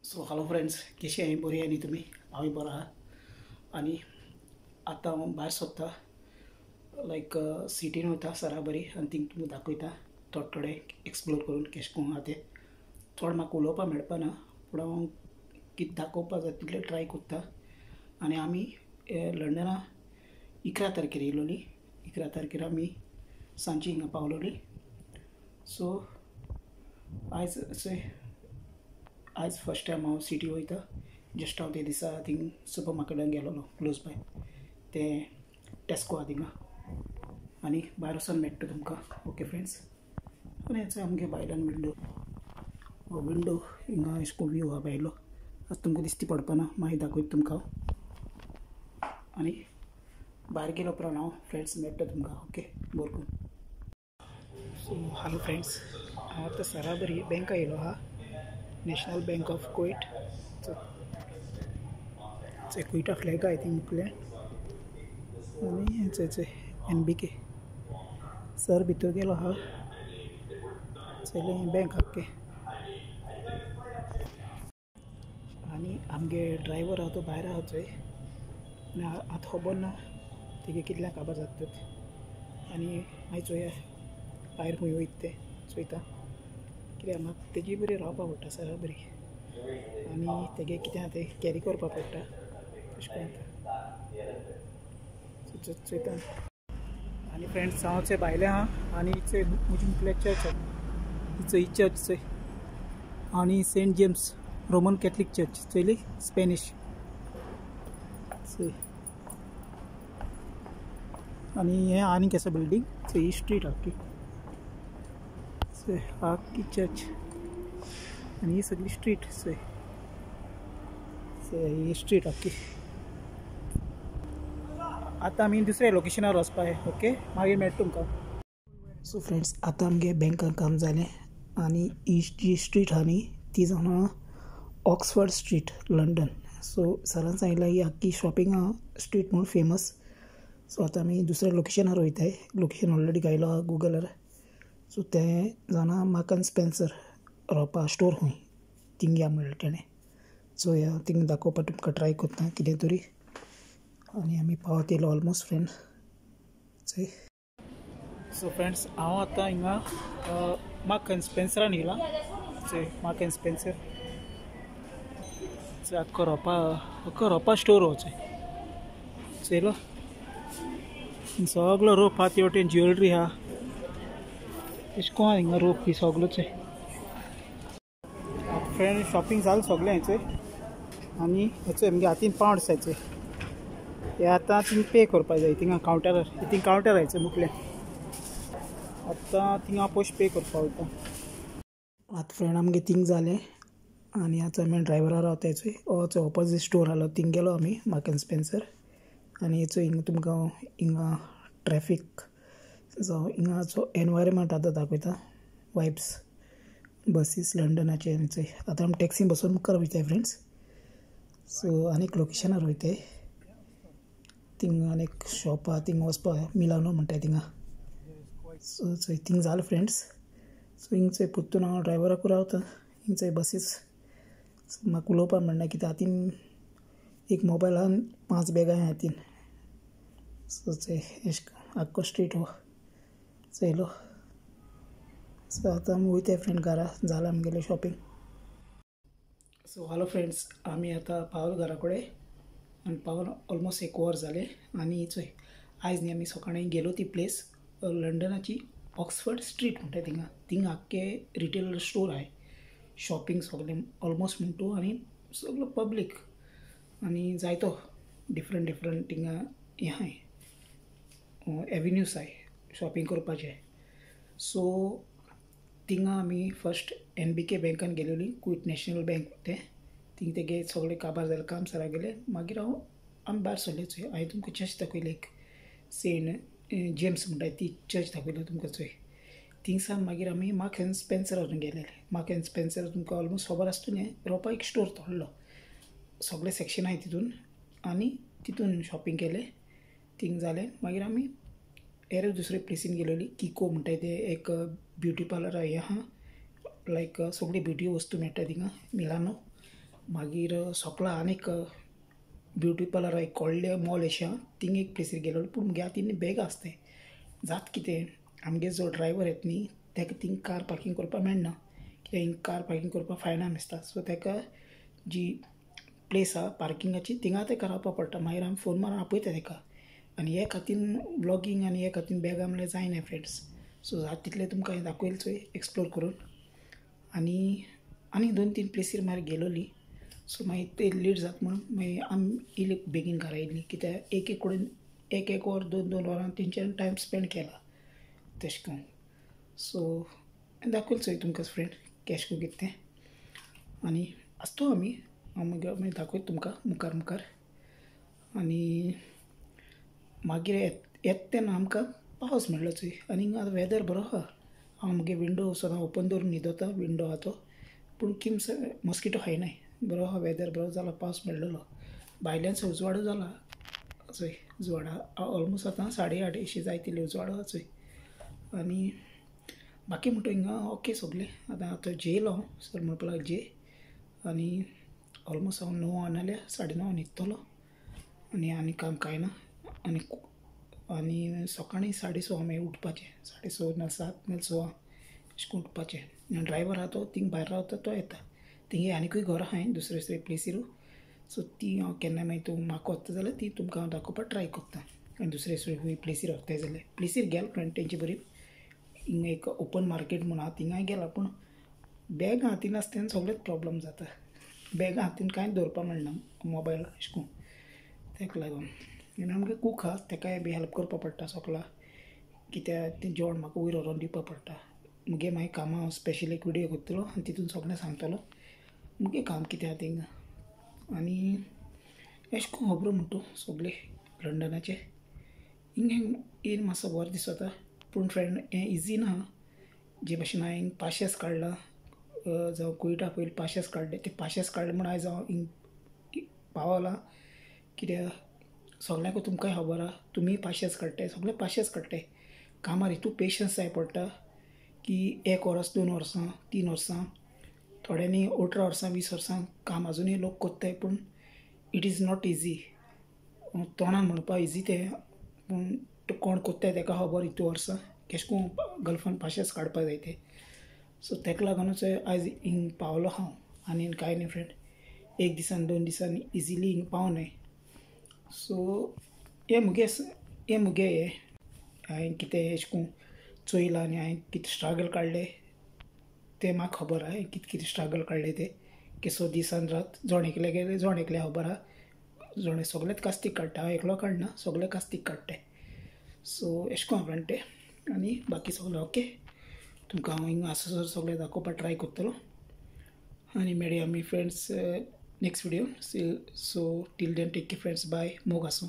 So hello friends, कशी आहे? बरी आहे न्ही तुमी? हांवूय बरो आहा. आनी आतां हांव भायर सोदता, लायक सिटीन वयता सराबरी आनी थिंग तुमकां दाखयता थोडे थोडे एक्सप्लोर करून केशें कोन्न आहा तें. चड म्हाका उलोवपाक मेळपा ना, पूण हांव कितें दाखोवपा जाय तितलें ट्राय कोत्ता. आनी आमी लंडना 11 तारखेर येयलोली. 11 तारखेर आमी सांजची हिंगा पावलोली. सो आयज अशें आयज फर्स्ट टायम हांव सिटी वयता. जस्ट हांव ते दिसा थिंग सुपर मार्केटान गेलोलो, क्लोज बाय तें टेस्को आहा थिंगा. आनी भायर वचोन मेळटा तुमकां. ओके फ्रेंड्स, आनी हेचो आमगे भायल्यान विंडो, हो विंडो हिंगा अशें करून व्यू आहा भायलो. आतां तुमकां दिसती पडपाना, मागीर दाखयता तुमकां हांव. आनी भायर गेलो उपरांत हांव फ्रेंड्स मेळटा तुमकां. ओके, बरें करून. सो हॅलो फ्रेंड्स, हांव आतां सराबरी बँका येयलो आहा, नॅशनल बँक ऑफ कुवेट. कुवेटा फ्लॅग आहा थिंग मुखल्यान. आनी हेंच NBK sir भितर गेलो आहा. चोयलें बँक आख्खें. आनी आमगे ड्रायवर आहा तो भायर आहा चोय. आनी आतां खबर ना तेगे कितल्या काबार जाता. आनी मागीर चोया भायर खंय वयता तें चोयता, कित्याक म्हाका तेजी बरी रावपा पडटा सर बरी. आनी तेगे कितें आहा तें कॅरी करपा पडटा, तशें करून चोयता. आनी फ्रेंड्स, हांव चोय भायलें आहा. आनी चोय म्हजी मुखल्या चर्च आहा, चोय ही चर्च चोय. आनी Saint James Roman Catholic church चोयली, स्पॅनिश चोय. आनी हें आनीक आसा बिल्डींग चोय, ही स्ट्रीट आख्खी चोय, आख्खी चर्च. आनी ही सगळी स्ट्रीट चोय, चोय ही स्ट्रीट आख्खी. आतां आमी दुसऱ्या लोकेशनार वचपा. ओके, मागीर मेळटा तुमकां. सो फ्रेंड्स, आतां आमगे बँकान काम जालें. आनी ही जी स्ट्रीट आहा न्ही ती जावन आहा ऑक्सफर्ड स्ट्रीट, लंडन. सो सरान सांगिल्लें ही आख्खी शॉपिंग आहा स्ट्रीट म्हणून फेमस. सो आतां आमी दुसऱ्या लोकेशनार वयताय. लोकेशन ऑलरेडी घायलो आहा गुगलार. सो तें जावन आहा मार्क एंड स्पेन्सर रोवपा स्टोर खंय, थिंग या म्हणलें तेणें. सो ह्या थिंग दाखोवपा तुमकां ट्राय करता कितें तरी. आनी आमी पावत येयलो ऑलमोस्ट फ्रेंड्स. सो फ्रेंड्स, हांव आतां हिंगा मार्क एंड स्पेन्सरान येयलां. चोय मार्क एंड स्पेन्सर चोय, आख्खो रोपा, आख्खो रोपा स्टोर हो चोय. चोयलो सगलो रोप आहा, ते वटेन ज्वेलरी आहा, तशें कोण हिंगा रोप बी सगलो चोय. फ्रेंड, शॉपिंग जालें सगळें चोय. आनी हेचो आमगे हातीन पावंड आसा चोय, हे आतां थिंग पे करपा जाय. थिंगा कावंटरार, थिंग कावंटर आहाय मुखल्यान. आतां थिंगा पयशे पे करपा वयता. आतां फ्रेंड आमगे थिंग जालें. आनी आतां आमी ड्रायवरा रावताय चोय, हो चोय ऑपोजीट स्टोर आहलो थिंग गेलो आमी मार्क एंड स्पेन्सर. आनी चोय हिंगा तुमकां हिंगा ट्रॅफीक जावं हिंगाचो एनवायरमेंट आतां दाखयता, वायब्स बसीस लंडनाचे. चोय आतां आमी टॅक्सीन बसून मुखार वयताय फ्रेंड्स. सो आनीक लोकेशनार वयताय, थिंग आनीक शॉप आहा थिंग वचपा, मिलानो म्हणटाय थिंगा. सो चोय थिंग जालें फ्रेंड्स. सो हिंग चोय परतून हांव ड्रायवराकूय रावता हिंग चोय बसीस. सो म्हाका उलोवपाक मेळना कित्याक हातीन एक मोबायल आहा, 5 बॅगां आहा हातीन. सो चोय एशें आख्खो स्ट्रीट हो चोयलो. सो आतां आमी वयताय फ्रेंड घरा, जालां आमगेलें शॉपिंग. सो हॅलो फ्रेंड्स, आमी आतां पावल घरा कडेन. आनी पावल ऑलमोस्ट 1 वर जालें. आनी चोय आयज न्ही आमी सकाळीं गेलो ती प्लेस लंडनाची ऑक्सफर्ड स्ट्रीट म्हणटा थिंगा. थिंगा आख्खे रिटेल स्टोर आहाय, शॉपिंग सगळें ऑलमोस्ट म्हणटा. आनी सगलो पब्लीक आनी जायतो डिफरंट डिफरंट थिंगा हें आहाय, एवेन्यूज आहाय शॉपिंग करपाचें. सो थिंगा आमी फर्स्ट NBK बँकान गेलेली, कुवेट नॅशनल बँक तें. थिंग तेगे सगळें काबार जालें, काम सारा गेलें. मागीर हांव आमी भायर सरले चोय. हांवें तुमकां चर्च दाखयली, एक सेंट जेम्स म्हणटा ती चर्च दाखयली तुमकां चोय. थिंगसान मागीर आमी मार्क एंड स्पेन्सर गेलेले. मार्क एंड स्पेन्सर तुमकां ऑलमोस्ट खबर आसतलें, रोपा एक स्टोर तो व्हडलो, सगळे सेक्शन आहाय तितून. आनी तितून शॉपिंग केलें, थिंग जालें. मागीर आमी हेर दुसरे प्लेसीन गेलेली, किको म्हणटाय ते एक ब्युटी पार्लर हें आहा, लायक सगळी ब्युटी वस्तू मेळटा थिंगा मिलानो. मागीर सोकला आनीक ब्युटी पार्लर एक व्हडलें मॉल अशें आहा थिंग एक प्लेसीर गेलोलो. पूण मुगे हातीन बॅग आसतें जात कितें आमगे जो ड्रायवर येता न्ही तेका थिंग कार पार्कींग करपाक मेळना, कित्याक हिंग कार पार्कींग करपाक फायनां दिसता. सो तेका जी प्लेस आहा पार्किंगाची थिंगा तेका रावपा पडटा. मागीर आमी फोन मारून आपयता तेका. आनी हे खातीर व्लॉगींग आनी हे खातीर बॅगां म्हणल्यार जायना फ्रेंड्स. सो जाता तितलें तुमकां हें दाखयलें चोय एक्सप्लोर करून. आनी आनी 2-3 प्लेसीर मागीर गेलोली. सो मागीर ते लेट जाता म्हणून मागीर आमी इल्ली बेगीन घरा येयली, कित्याक एक एक कडेन एक एक वर 2-2 वरां तेंच्यान टायम स्पेंड केला तेशें करून. सो दाखयलें चोय तुमकां फ्रेंड केशें करून कितें तें. आनी आसतो आमी हांव मागीर दाखयता तुमकां मुखार मुखार. आनी मागीर येता तेन्ना आमकां पावस मेळ्ळो चोय. आनी आतां वेदर बरो आहा. हांव मुगे विंडो सदां ओपन दवरून न्हिदता, विंडो आहा तो, पूण किमस मॉस्किटो खायनाय. बरो आहा वेदर, बरो जाला, पावस मेळ्ळो. भायल्यान उजवाडो जाला चोय, उजवाडा ऑलमोस्ट आतां 8:30 अशी जायत उजवाडो आहा चोय. आनी बाकी म्हणटा हिंगा ओके सगलें. आतां आतां जेयलो हांव सर म्हणपाक लागलो जे. आनी ऑलमोस्ट हांव 9 नाल्यार 9:30 न्हिदतलो. आनी आनी काम कांय ना. आनी आनी सकाळीं 6:30 मागीर उठपाचें, 6:30 ना 7 ना 6 अशें करून उठपाचें. आनी ड्रायवर आहा तो थिंग भायर रावता तो येता. थिंगे आनीकूय घरां आहाय दुसरे दुसरे प्लेसीर. सो ती हांव केन्ना मागीर तूं म्हाका वता जाल्यार ती तुमकां हांव दाखोवपाक ट्राय करता. आनी दुसरे दुसरे खूंय प्लेसीर वताय जाल्यार प्लेसीर गेल फ्रेंड तेंचे बरी. हिंगा एक ओपन मार्केट म्हूण आहा थिंगाय गेला, पूण बॅग हातीन आसता तेन्ना सगळेच प्रॉब्लम जाता. बॅगां हातीन कांयच दवरपाक मेळना, मोबायल अशें करून तेका लागून. आनी आमगे कूक आहा तेकाय बी हेल्प करपाक पडटा सोगला, कित्याक तें जेवण म्हाका वयर व्हरोन दिवपाक पडटा. मुगे मागीर कामां हांव स्पेशल एक विडियो करतलो आनी तितून सगळें सांगतलो मुगे काम कितें आहा थिंगा. आनी अशें करून खबरो म्हणटा सगळे लंडनाचे. हिंग येयन मातसो बरें दिसता, पूण फ्रेंड हें इजी ना. जे भाशेन हांवें हिंग पाशेस काडला, जावं कुयटा पयलीं पाशेस काडले, ते पाशेस काडले म्हूण आयज हांव हिंग पावलां. कित्याक सगळ्यांकूय तुमकांय खबर आहा, तुमी पाशेस काडटाय, सगळे पाशेस काडटाय. कामार हितू पेशन्स जाय पडटा की 1 वर्स 2 वर्सां 3 वर्सां, थोड्यांनी 18 वर्सां 20 वर्सां काम आजुनूय लोक करताय. पूण it is not easy. तोंडान म्हणपाक इजी तें, पूण कोण करताय तेका खबर हितू वर्सां केशें करून गल्फान पाशेस काडपाक जाय ते. सो तेका लागूनच आयज हिंग पावलो हांव. आनी कांय न्ही फ्रेंड, एक दिसान 2 दिसान इजिली हिंग पावनाय. सो हें मुगे हें मुगे हें हांवें कितें एशें करून चोयलां आनी हांवें कितें स्ट्रगल काडलें तें म्हाका खबर आहा. कितें कितें स्ट्रगल काडलें तें केसो दिसान रात जण एकले गेले, जण एकले खबर आहा. जण सगळेच कास्तीक काडटा, हांव एकलो काडना, सगळे कास्तीक काडटाय. सो एशें करून फ्रेंड तें. आनी बाकी सगळें ओके. तुमकां हांव हिंगा आसा सगळें दाखोवपाक ट्राय करतलो. आनी मेळया आमी friends next video. So till then take care friends, bye. मोग आसूं.